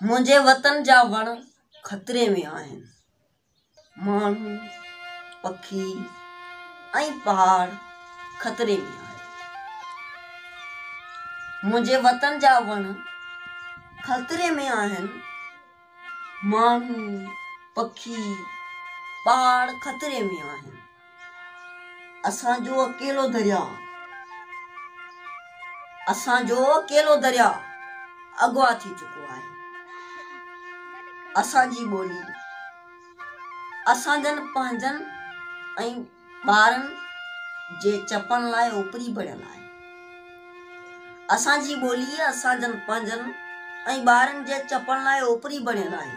منهنجي وطن جا وڻ خطري ۾ آهن. ماڻهو، پکي ۽ پهاڙ خطري ۾ آهن. منهنجي وطن جا وڻ خطري ۾ آهن. ماڻهو، پکي، پهاڙ خطري ۾ آهن. اسان جو اڪيلو درياء، اسان جو اڪيلو درياء اغوا ٿي چڪو آهي. اسان جي ٻولي اسان جن پنهنجن ۽ ٻارن جي چپن لاء اوپري بڻيل آهي. اسان جي ٻولي اسان جن پنهنجن ۽ ٻارن جي چپن لاء اوپري بڻيل آهي.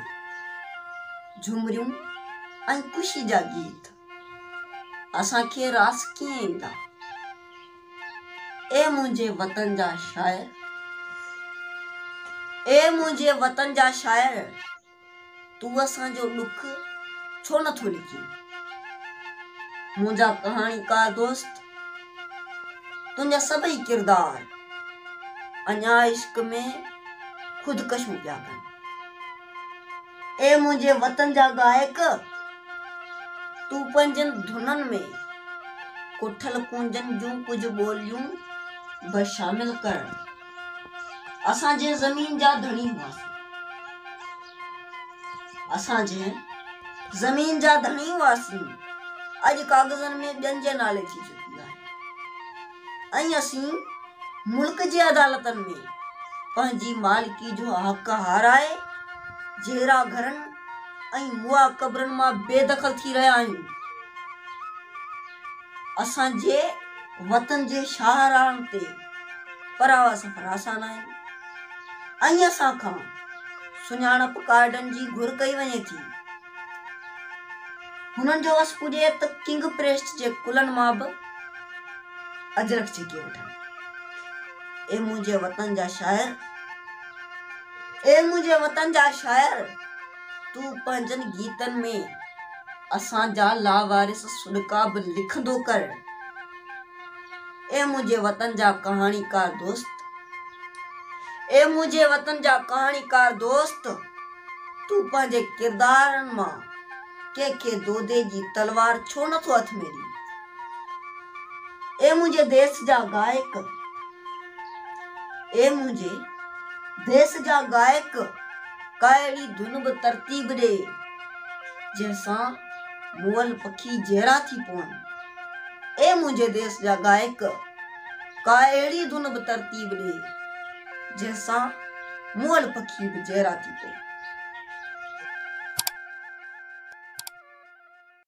جهمريون ۽ خوشي جا گيت اسان کي راس ڪيئن ايندا؟ اي منهنجي وطن جا شاعر، اي منهنجي وطن جا شاعر، تون اسان جو ڏک ڇو نه ٿو لکين؟ منهنجا ڪهاڻيڪار دوست، تنهنجا سڀئي ڪردار اڃا عشق ۾ خودڪشيون پيا ڪن. اي منهنجي وطن جا گائڪ، تون پنهنجن ڌنن ۾ ڪٺل ڪونجن جون ڪجهه ٻوليون به شامل ڪر. اسان جنهن زمين جا ڌڻي هئاسين، اسان جنهن زمين جا ڌڻي هئاسين، اڄ ڪاغذن ۾ ٻين جي نالي ٿي چڪي آهي ۽ اسين ملڪ جي عدالتن ۾ پنهنجي مالڪي جو حق هارائي جيئرا گهرن ۽ مئا قبرن مان بي دخل ٿي رهيا آهيون. اسان جي وطن جي شاهراهن تي پراوا سفر آسان آهن ۽ اسان کان سڃاڻپ ڪارڊن جي گهر ڪئي وڃي ٿي. هنن جو وس پڄي ته ڪنگ پريسٽ جي ڪلهن مان به اجرڪ ڇڪي وٺن. اي منهنجي وطن جا شاعر، اي منهنجي وطن جا شاعر، تون پنهنجن گيتن ۾ اسان جا لاوارث سڏڪا به لکندو ڪر. اي منهنجي وطن جا ڪهاڻيڪار دوست، اي منهنجي وطن جا ڪهاڻيڪار دوست، تون پنهنجي ڪردارن مان ڪنهن کي دودي جي تلوار ڇو نه ٿو هٿ ۾ ڏين؟ اي منهنجي ديس جا گائڪ، اي منهنجي ديس جا گائڪ، ڪا اهڙي ڌن به ترتيب ڏي، جنهن سان مئل پکي جيئرا ٿي پون. اي منهنجي ديس جا گائڪ، ڪا اهڙي ڌن به ترتيب ڏي، جنهن سان مئل پکي به جيئرا ٿي پون.